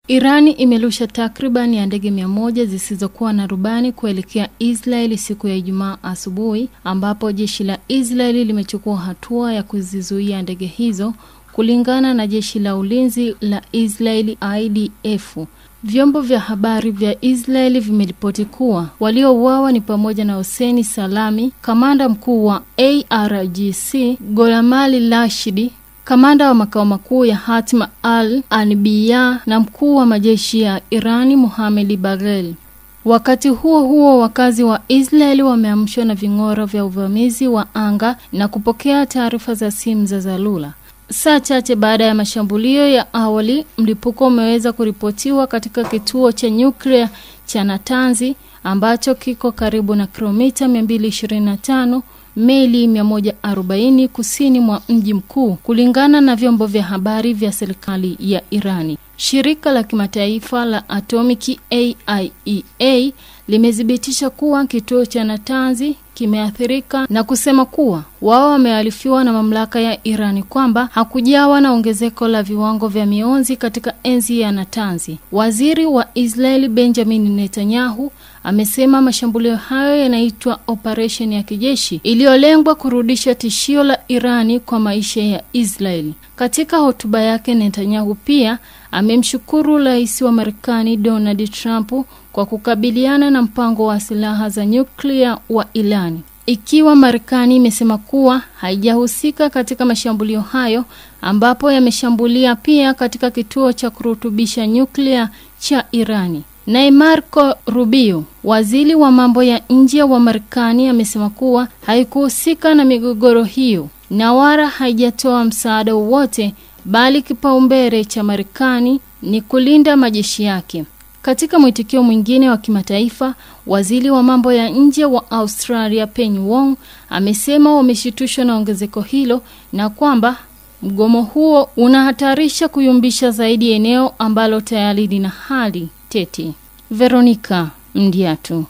Irani imerusha takriban ya ndege 100 zisizokuwa na rubani kuelekea Israeli siku ya Ijumaa asubuhi, ambapo jeshi la Israeli limechukua hatua ya kuzizuia ndege hizo, kulingana na jeshi la ulinzi la Israeli IDF. Vyombo vya habari vya Israeli vimeripoti kuwa waliouawa ni pamoja na Hossein Salami, kamanda mkuu wa ARGC, Gholamali Rashidi, kamanda wa makao makuu ya Hatima al-Anbiya na mkuu wa majeshi ya Irani Mohamed Baghel. Wakati huo huo, wakazi wa Israeli wameamshwa na ving'ora vya uvamizi wa anga na kupokea taarifa za simu za dharura. Saa chache baada ya mashambulio ya awali, mlipuko umeweza kuripotiwa katika kituo cha nyuklia cha Natanzi ambacho kiko karibu na kilomita 225 maili 140 kusini mwa mji mkuu, kulingana na vyombo vya habari vya serikali ya Irani. Shirika la kimataifa la atomiki AIEA limethibitisha kuwa kituo cha Natanzi kimeathirika na kusema kuwa wao wamearifiwa na mamlaka ya Irani kwamba hakujawa na ongezeko la viwango vya mionzi katika enzi ya Natanzi. Waziri wa Israeli Benjamin Netanyahu amesema mashambulio hayo yanaitwa operation ya kijeshi iliyolengwa kurudisha tishio la Irani kwa maisha ya Israeli. Katika hotuba yake, Netanyahu pia amemshukuru Rais wa Marekani Donald Trump kwa kukabiliana na mpango wa silaha za nyuklia wa Irani. Ikiwa Marekani imesema kuwa haijahusika katika mashambulio hayo, ambapo yameshambulia pia katika kituo cha kurutubisha nyuklia cha Irani. Naye Marco Rubio, waziri wa mambo ya nje wa Marekani, amesema kuwa haikuhusika na migogoro hiyo na wala haijatoa msaada wowote, bali kipaumbele cha Marekani ni kulinda majeshi yake. Katika mwitikio mwingine wa kimataifa, waziri wa mambo ya nje wa Australia Penny Wong amesema wameshitushwa na ongezeko hilo na kwamba mgomo huo unahatarisha kuyumbisha zaidi eneo ambalo tayari lina hali tete. Veronica Ndiatu.